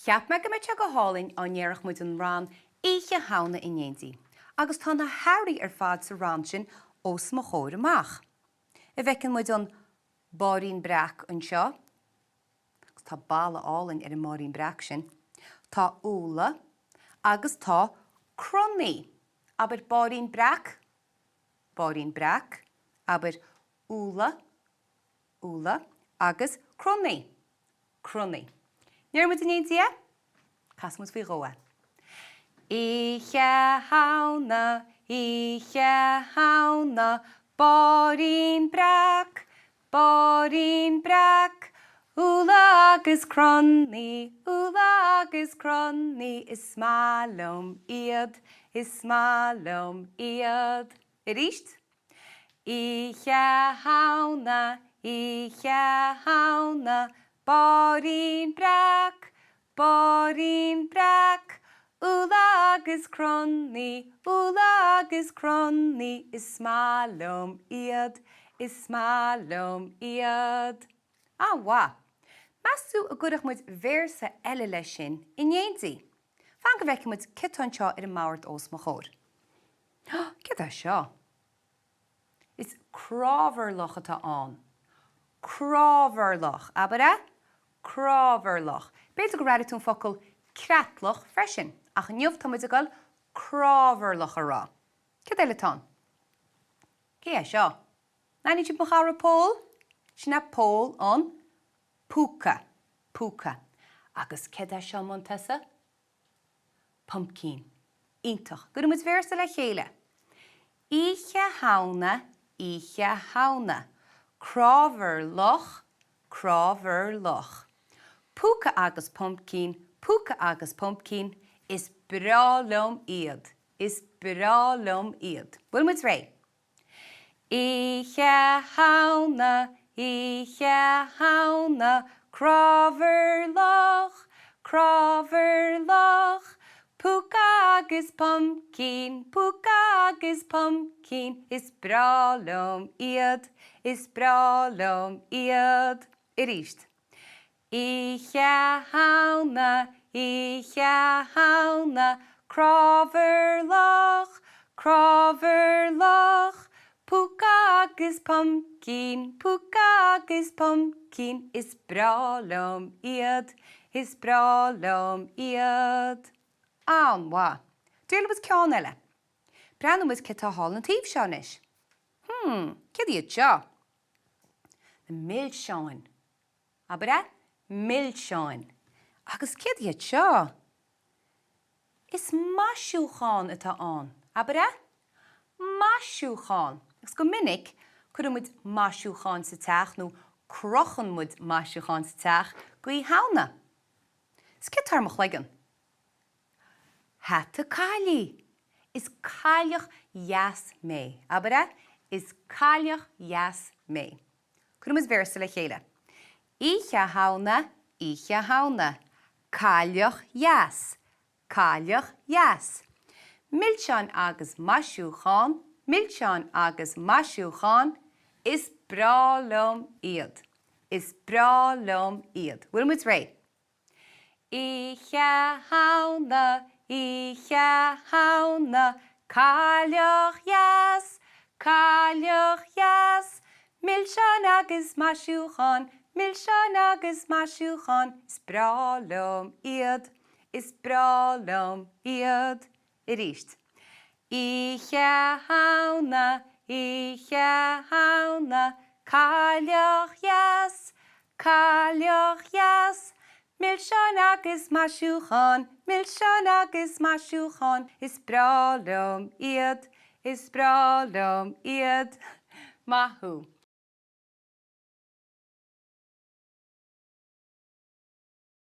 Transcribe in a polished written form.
Cheap mé go mbeadh sé go hálainn dá ndéarfadh muid an rann Oíche Shamhna in éindí, agus tá na hearraí ar fad sa rann sin os mo chomhair amach. An bhfeiceann muid an báirín breac anseo, agus tá boladh álainn ar an mbáirín breac sin. Tá úlla agus tá cronnaí. Abair báirín breac, báirín breac, abair úlla, úlla agus cronnaí. Cronnaí. Ndéarfaidh muid in éindí é? Casfaidh muid faoi dhó é. Oíche Shamhna, Oíche Shamhna, báirín breac, báirín breac, úlla agus cronnaí, úlla agus cronnaí, is maith liom iad, is maith liom iad. Arís. Oíche Shamhna, Oíche Shamhna, báirín breac, báirín breac, úlla agus cronnaí, úlla agus cronnaí, is maith liom iad, is maith liom iad. An-mhaith! Meas tú an gcuirfeadh muid véarsa eile leis sin in éindí? Fan go bhfeicfidh muid céard tá anseo ar an mbord os mo chomhair. Céard é seo? Is crábhairleach atá ann. Crábhairleach, abair é? Crábhairleach. B'fhéidir gur airigh tú an focal creatlach freisin, ach inniu tá muid ag dul crábhairleach a rá. Céard eile atá ann? Cé é seo? An aithníonn sibh mo chara Pól? Sin é Pól an púca. Púca. Agus céard é seo i mbun tusa? Pumpkin. Iontach. Cuirfidh muid véarsa le chéile. Oíche Shamhna, Oíche Shamhna. Crábhairleach, crábhairleach. Púca agus pumpkin, púca agus pumpkin, is breá liom iad, is breá liom iad. Bhfuil muid réidh? Oíche Shamhna, Oíche Shamhna, crábhairleach, crábhairleach, púca agus pumpkin, púca agus pumpkin, is breá liom iad, is breá liom iad. Arís. Oíche Shamhna, Oíche Shamhna, crábhairleach, crábhairleach, púca agus pumpkin, púca agus pumpkin, is breá liom iad, is breá liom iad. An-mhaith. Déarfaidh muid ceann eile. Breathnóidh muid céard atá thall an taobh seo anois. Hmm, céard iad seo? Na milseáin. Abair é? Milseáin. Agus céard iad seo? Is maisiúchán atá ann. Abair é? Maisiúchán. Agus go minic, cuireann muid maisiúcháin sa teach nó crochann muid maisiúcháin sa teach d'Oíche Shamhna. Is céard atá ar mo chloigeann? Hata caillí! Is cailleach dheas mé. Abair é? Is cailleach dheas mé. Cuirfidh muid véarsa le chéile. Oíche Shamhna, Oíche Shamhna, cailleach dheas, cailleach dheas. Milseáin agus maisiúchán, milseáin agus maisiúchán, is breá liom iad, is breá liom iad. Bhfuil muid réidh? Oíche Shamhna, Oíche Shamhna, cailleach dheas, cailleach dheas, milseáin agus maisiúcháin, milseáin agus maisiúcháin, is breá liom iad, is breá liom iad. Arís. Oíche Shamhna, Oíche Shamhna, cailleach dheas, cailleach dheas, milseáin agus maisiúcháin, milseáin agus maisiúcháin, is breá liom iad, is breá liom iad. Maith thú.